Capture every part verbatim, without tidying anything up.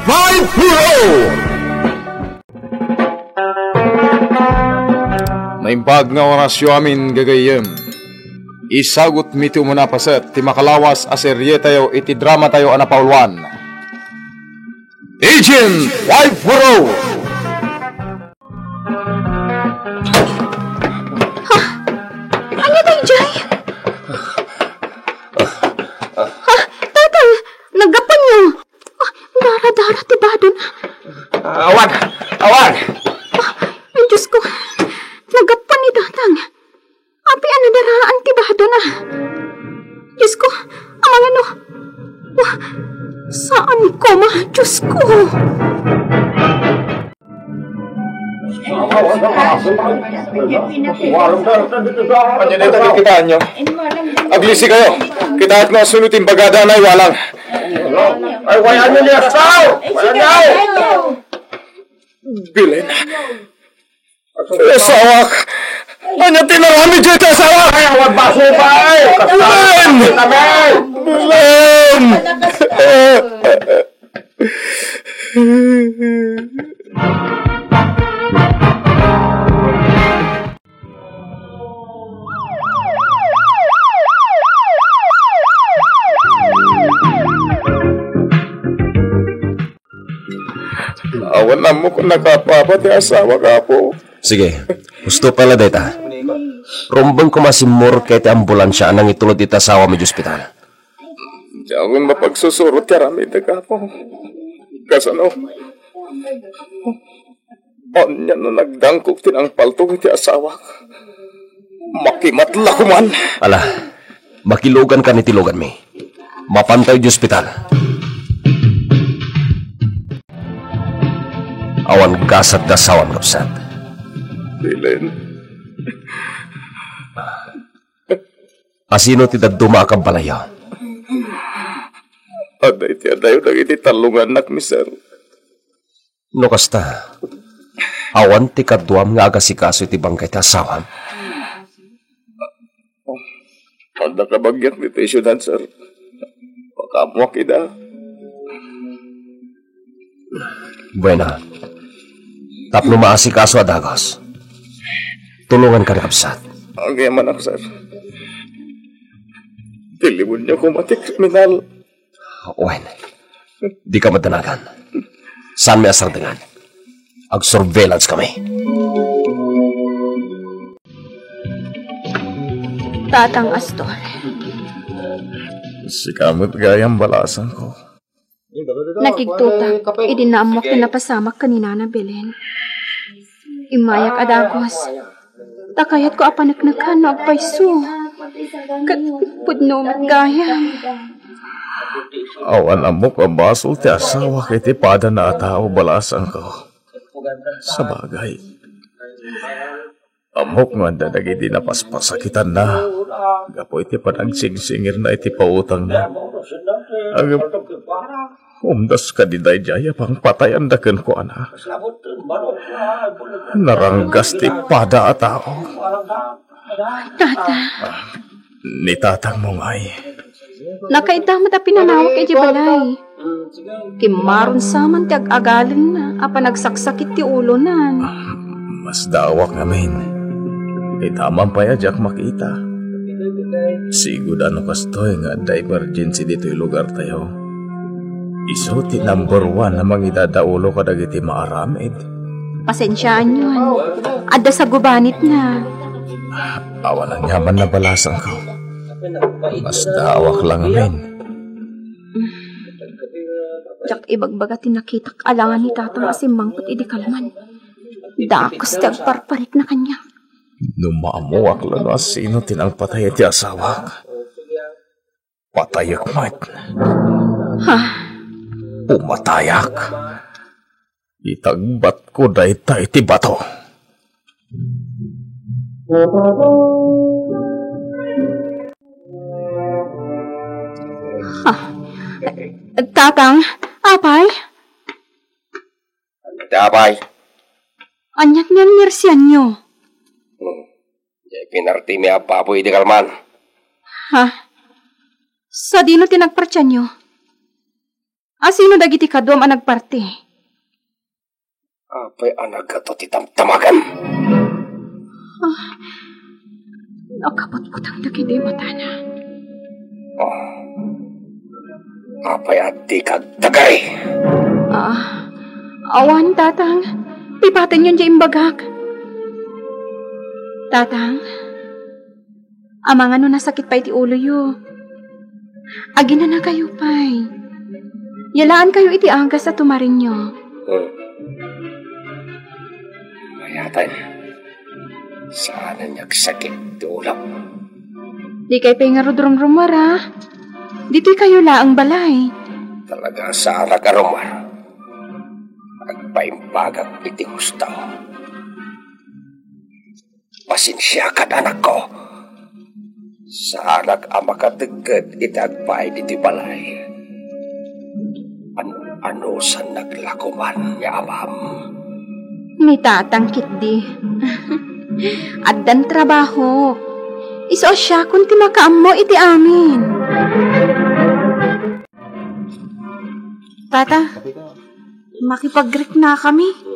Five Pro! Naimbag nga orasyo amin, gagayyem. Isagutmi ti umuna paset ti makalawas a serietayo iti dramatayo a napauluan, Agent Five Pro! Ha? Ania daydiay? Ha? Tatang, naggapuanyo? Ah, dara-dara ti badona. Awan! Awan! Ah, ay, Diyos ko. Naggapuan ni Tatang. Apay a nadaraan ti badona? Diyos ko, amangano? Wa, saan koma, Diyos ko. Ania dayta, kikitaan nyo? Aglisi kayo. Kitaat nga asuno ti imbagada na iwalang. Ay, wayan nyo ni asaw! Wayan nyo! Belen. Asawak! Ania ti inaramid dayta, asawak? Ay, awan baso pa, eh! Belen! Belen! Awan ammok nakapapa ti asawak, Apo. Sige, husto pay la dayta. Rumbeng koma simmurot ka iti ambulansia a nangitulod iti asawam iti ospital. Diakon mapagsusurot ti aramidek, Apo. Kasano? Ania no nagdangkog ti nangpaltog iti asawak? Makimatla koman. Ala, makilugankan iti luganmi. Mapantayo iti ospital. Awan gasat ti asawam, kabsat. Belen. Asino ti dadduma a kabbalayyo? Adda iti adayo dagiti talongannak, mister. No kasta, awan ti kaduam nga agasikaso iti bangkay ti asawam? Adda kabagiak ditoy siudad, sir. Pakaammoak ida. Bueno, tapno maasikaso a dagus, tulonganka, kabsat. Agyamanak, sir. Tiliwenyo koma ti kriminal. Wen, dika madanagan. Saanmi a sardengan. Agsurveillance kami. Tatang Astor. Sika met gayam, balasangko. Nakigtotak idi naammok ti napasamak ken ni Nana Belen. Immayak a dagus. Ta kayatko a paneknekan no agpayso. Ket pudno met gayam. Awan ammok a basol ti asawak iti padana a tao, balasangko. Sabagay, ammok nga adda dagiti napaspasakitanna gapu iti panagsingsingirna iti pautangna. Ngem umdas kadi daydiay a pangpatayanda kenkuana. Naranggas ti pada a tao. Tata. Ni tatangmo ngay. Nakaita met a pinanawak idiay balay. Kimmarunsa man ti ag-agalenna a panagsaksakit ti ulonan. Masdaawak ngamin. Ita man pay a diak makita. Sigud a no kastoy nga adda emergency ditoy lugartayo, isu ti number one a mangidadaulo kadagiti maaramid. Pasensiaanyon. Adda sagubanitna. Awan aniaman a balasangko. Masdaawak la ngamin. Diak ibagbaga ti nakitak alangan ni tatang a simmangpet idi kalman. Dagus ti agparparikna kaniak. No maammoak la no asino ti nangpatay iti asawak, patayek met. Ha? Pumatayak. Itagbatko dayta iti bato. Ha? Tatang, apay? Apay? Aniat nga nirsianyo? Hmm. Diay pinartimi a baboy idi kalman. Ha? Sadino ti nagpartianyo? Asino dagiti kaduam a nagparti? Apay a nagato ti tamtamagem? Ah, nakaputputang dagiti matana. Oh. Apay a dika agtagari? Ah, awan, Tatang. Ipatenyon diay imbagak. Tatang, amangan no nasakit pay ti uloyo. Aginanakayo pay. Yalaankayo iti agas a tumarenyo. Hmm. Mayatan. Saanen nga agsakit ti ulok. Dikay pay ngarud rumrumuar, a? Ditoykayo laeng balay. Talaga, saanak a rummuar. Agpaimbagak iti husto. Pasensiakan, anakko. Saanak a makategged iti agpaay ditoy balay. An-, anusannak la koman nga amam? Ni Tatang ketdi. Addan trabaho. Isu a siakon ti makaammo iti amin. Tata, makipagriknakami.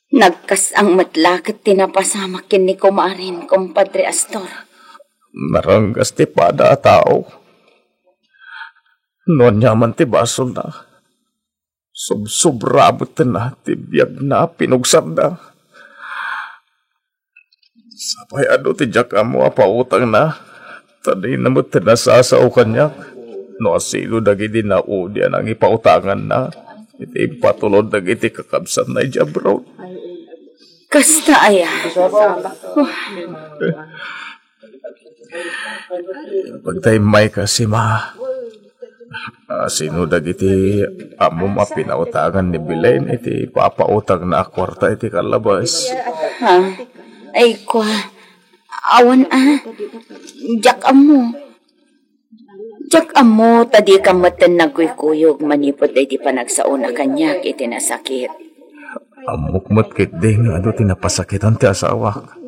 Nagkas-ang met la ket ti napasamak ken ni kumaren, Kompadre Astor. Naranggas ti pada a tao. No aniaman ti basolna, subsobra metten ti biagna a pinugsarda. Sapay adu ti diak ammo a pautangna, ta dina met nasasao kaniak no asino dagiti naudi a nangipautanganna iti impatulod dagiti kakabsatna idiay abroad. Kasta aya. Pagtaymay kasi, ma. Ah, sino dagiti ammom a pinautangan ni Belen iti papautangna a kuarta iti kalabas? Ha? Ay, kua. Awan, a. Diak ammo. Diak ammo ta dika metten nagkuykuyog manipud daydi panagsaona kaniak iti nasakit. Ammok met ketdi nga adu ti napasakitan ti asawak.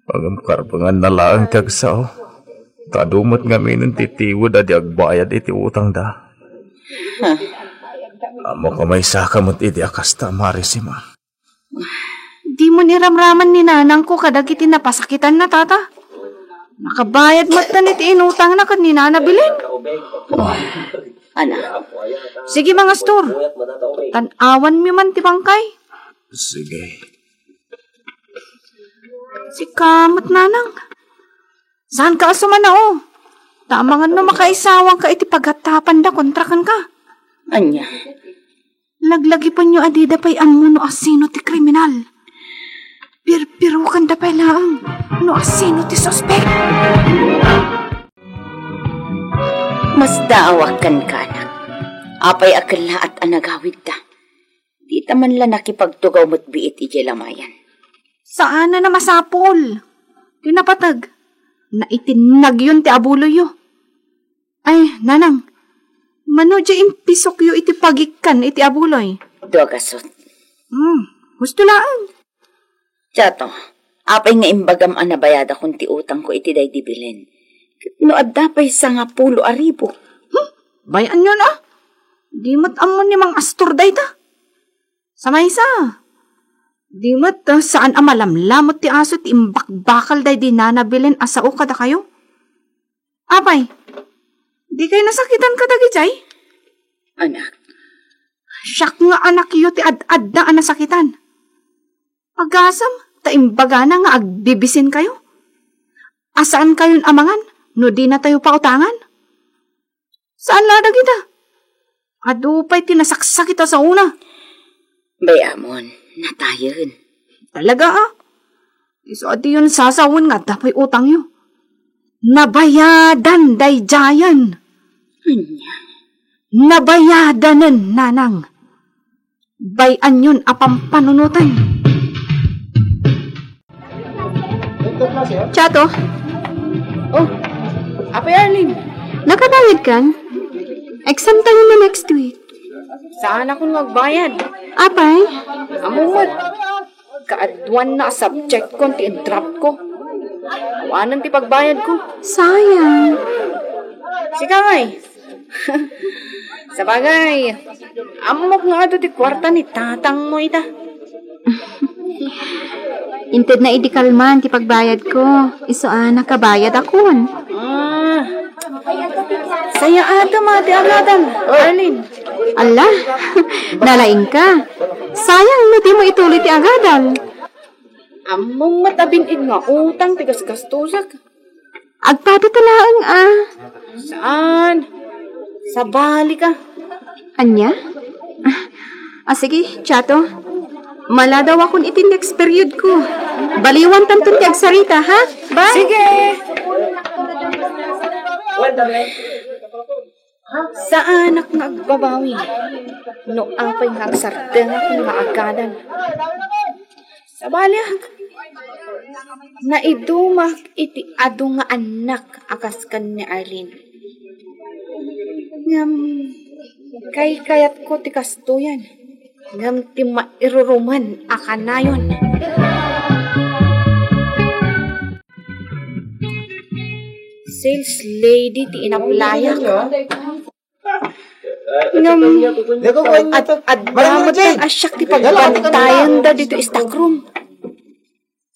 Ngem karbenganna laeng ti agsao. Ta adu met ngamin ti tiwed a di agbayad iti utangda. Huh. Ammok a maysaka met idi a kasta, Marisima. Dimo ni ramraman ni nanangko kadagiti napasakitanna, tata. Nakabayad metten iti inutangna ken ni Nana Belen. Ana. Sige, mangastor. Tan-awanmi man ti bangkay. Sige. Sika met, nanang. Saanka a sumanao? Ta amangan no makaisawanka iti paghattapanda kontra kenka. Ania? Laglagipenyo a dida pay ammo no asino ti kriminal. Pirpirukanda pay laeng no asino ti suspek. Masdaawak kenka, anak. Apay a kellaat a nagawidda? Dita man la nakipagtugaw met biit idiay lamayan. Saanen a masapul ti napateg. Naitinnagyon ti abuloyyo. Ay, nanang, mano diay impisokyo iti pagikkan iti abuloy? Dua gasut. Hmm, husto laeng. Chato, apay nga imbagam a nabayadakon ti utangko iti daydi Belen? Ket no adda pay sangapulo a ribu? Hmm, bay-anyon a. Di met ammo ni Mang Astor dayta. Sa maysa, di met, ah, saan a malamlamot ti aso ti imbakbakal daydi Nana Belen a sao kadakayo? Apay, dikay nasakitan kadagijay? Anak. Siak nga anakyo ti ad-adda a nasakitan. Agasem, ta imbagana nga agbibisinkayo. A saankayon a mangan no dinatayo pautangan? Saan la dagita? Adu pay ti nasaksakit a saona. Bay-amon, natayen. Talaga, a? Isu a diyon sasawen nga adda pay utangyo. Nabayadan daydiayen. Ania? Nabayadanen, nanang. Bay-anyon a pampanunoten. Chato? Oh, Apay Arlene. Nakabayad kan? Exam tayo na next week. Saanakon nga agbayad? Apay? Ammom met. Kaaduanna a subject ko ti in-drop ko. Awanen ti pagbayad ko. Sayang. Sika ngay. Sabagay, ammok nga adu ti kuarta ni tatangmo ita. Intedna idi kalman ti pagbayadko. Isu a nakabayadakon. Ah, sayaat a ti agadal, Arlene. Ala, nalaingka. Sayang no dimo ituloy ti agadal. Ammom met a bin-id nga utang ti gasgastosak. Agpadata laeng a. Saan? Sabali ka. Ania? Ah, ah, sige, Chato. Maladawakon iti next period ko. Baliwantanton ti agsarita, ha? Bye! Sige! Saanak nga agbabawi no apay nga agsardengak nga agadal. Sabaliak, naidumak iti adu nga annak a kas ken ni Arlene. Ngem, kaykayatko ti kastoyan, ngem ti mairurumen a kanayon. Sales lady ti inaplayak. Ngem, ad-, adda met a siak ti pagbantayenda ditoy stockroom.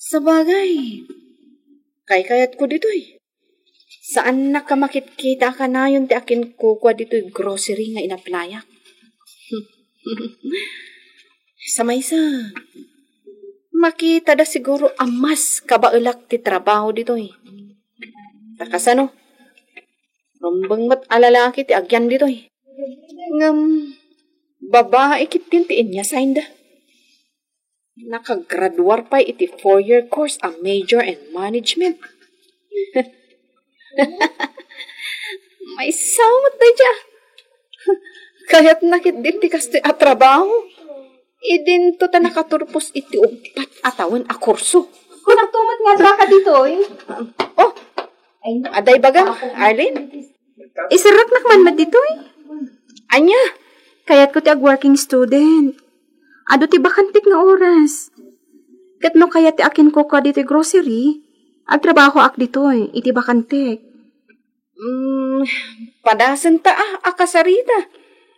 Sabagay, kaykayatko ditoy. Saannak a makitkita a kanayon ti akinkukua ditoy grocery nga inaplayak. Sa maysa, makitada siguro a mas kabaelak ti trabaho ditoy. Ta kasano? Rumbeng met a lalaki ti agyan ditoy. Ngem, babae ketdin ti inyasignda. Nakagraduar pay iti four-year course a major in management. Maysa met dayta. Kayatna ketdin ti kastoy a trabaho. Idinto ta nakaturpos iti uppat a tawen a kurso. Kunakto met nga addaka ditoy. Oh, ay, adda ibagam, Arlene? Iserreknak man met ditoy. Ania? Kayatko ti ag-working student. Adu ti bakantek nga oras. Ket no kayat ti akinkukua ditoy grocery, agtrabahoak ditoy iti bakantek. Mm, padasenta a, a kasarita.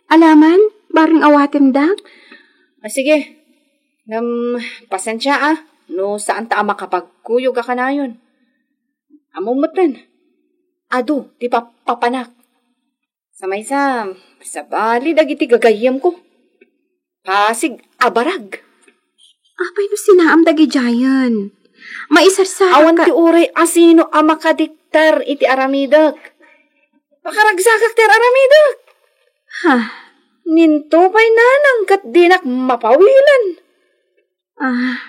Alaman, bareng awatendak. Ah, sige. Ngem, pasensia a, no saanta a makapagkuyog a kanayon. Ammom metten, adu ti papapanak. Sa maysa, sabali dagiti gagayyemko. Pasig a barag. Apay no sinaam dagidiayen? Maisarsaraka. Awan ti uray a sino a makadiktar iti aramidek. Makaragsakak ti aramidek. Ha? Ninto pay nanang ket dinak mapawilen. Ah,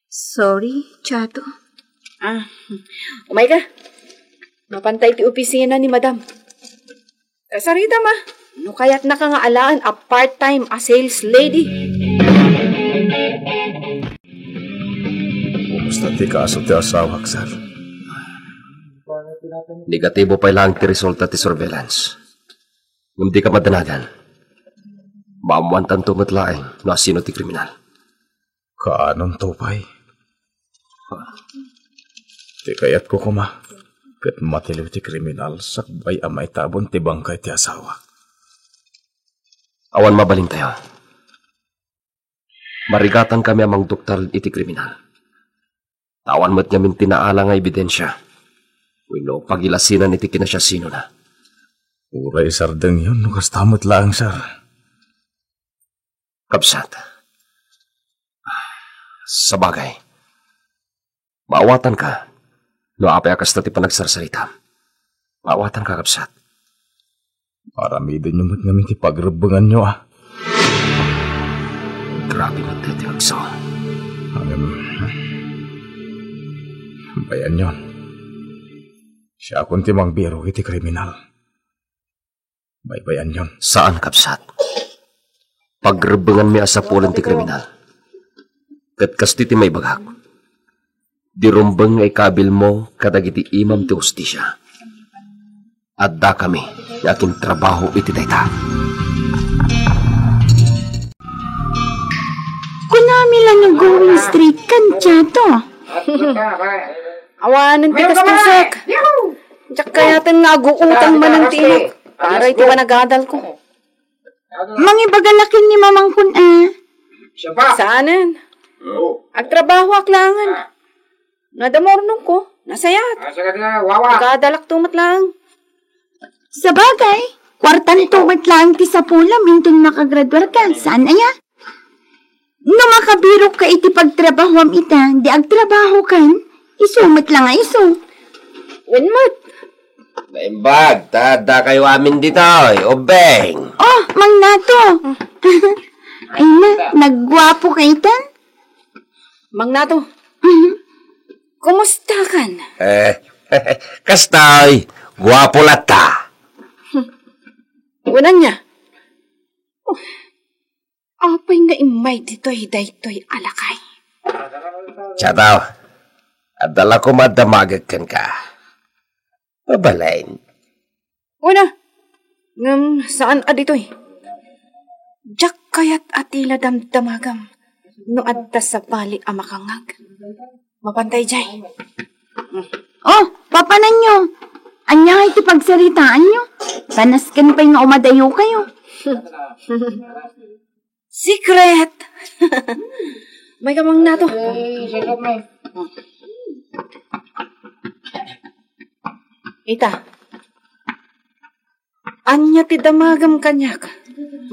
sorry, Chato. Ah, umayka. Mapanta iti opisina ni Madam. Kasaritam a, no kayatnaka nga alaen a part-time a sales lady. Kumusta ti kaso ti asawak, sir? Negatibo pay laeng ti resulta ti surveillance. Ngem dika madanagan. Maammoantanto met laeng no asino ti kriminal. Kaanonto pay? Ti kayatko koma, ket matiliw ti kriminal sakbay a maitabon ti bangkay ti asawak. Awan mabalintayo. Marigatankami a mangduktar iti kriminal. Ta awan met ngamin ti naala nga ebidensia wenno pagilasinan iti kinasiasinona. Uray isardengyon no kasta met laeng, sir. Kabsat. Sabagay. Maawatanka no apay a kasta ti panagsarsaritam. Maawatanka, kabsat. Aramidenyo met ngamin ti pagrebbenganyo, a. Grabe met daytoy, Agso. Ngem, bayanyon. Siakon ti mangbirok iti kriminal. Baybayanyon. Saan, kabsat. Pagrebbenganmi a sapulen ti kriminal. Ket kastoy ti maibagak. Di rumbeng nga ikabilmo kadagiti imam ti hustisia. Addakami nga akintrabaho iti dayta. Kunami la nga going straight kan Chato. Awanen ti kastosak. Diak kayaten nga aguutang manen ti inak. Para iti panagadalko. Mangibaga laeng ni mamangkon, a. Saanen. Agtrabahoak laengen. Nadamurnongko, nasayaat. Agadalakto met laeng. Sabagay, kuartanto met laeng ti sapulam inton makagraduarka, saan aya? No makabirokka iti pagtrabahoam ita, di agtrabahokan, isu met la nga isu. Wen met. Naimbag, ta addakayo amin ditoy, ubbing. Oh, Mang Nato. Ay na, nagguapoka ita. Mang Nato, kumustakan? Eh, kastoy, guapo latta. Wen ania? Apay nga immay ditoy daytoy a lakay? Siak, adda la koma damagek kenka. Mabalin. Una, ngem saan a ditoy. Diak kayat a ti la damdamagam no adda sabali a makangngeg. Mapantay jay. Oh, papananyo. Ania ngay ti pagsaritaanyo? Panasken pay nga umadayokayo. Secret! May ka, Mang Nato. Ita, ania ti damagem kaniak,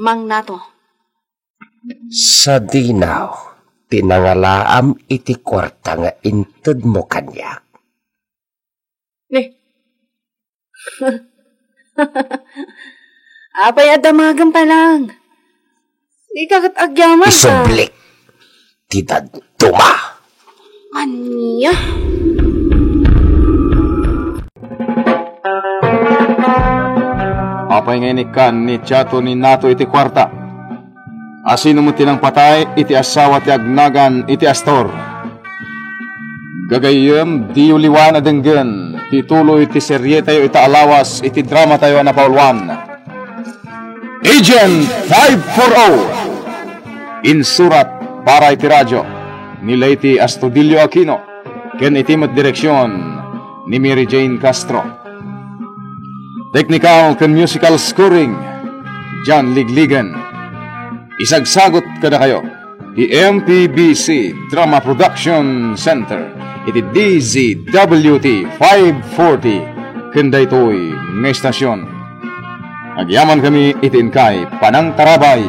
Mang Nato? Sadino ti nangalaam iti kuarta nga intedmo kaniak? Ni. Apay a damagem pay laeng? Dika ket agyaman. Isublik ti dadduma. Ania? Apay nga inikkan ni Chato ni Nato iti kuarta? Asino met ti nangpatay iti asawa ti agnagan iti Astor? Gagayyem, diyo liwan a denggen ti tuloy ti serietayo ita a lawas iti dramatayo a napauluan, Agent five four oh. Insurat para iti radio ni Leyte Astudillo Aquino ken iti met direksion ni Mary Jane Castro. Technical ken musical scoring, John Ligligan. Isagsagut kadakayo ti M P B C Drama Production Center iti D Z W T five forty ken daytoy nga estasion. Agyamankami iti inkay panangtarabay.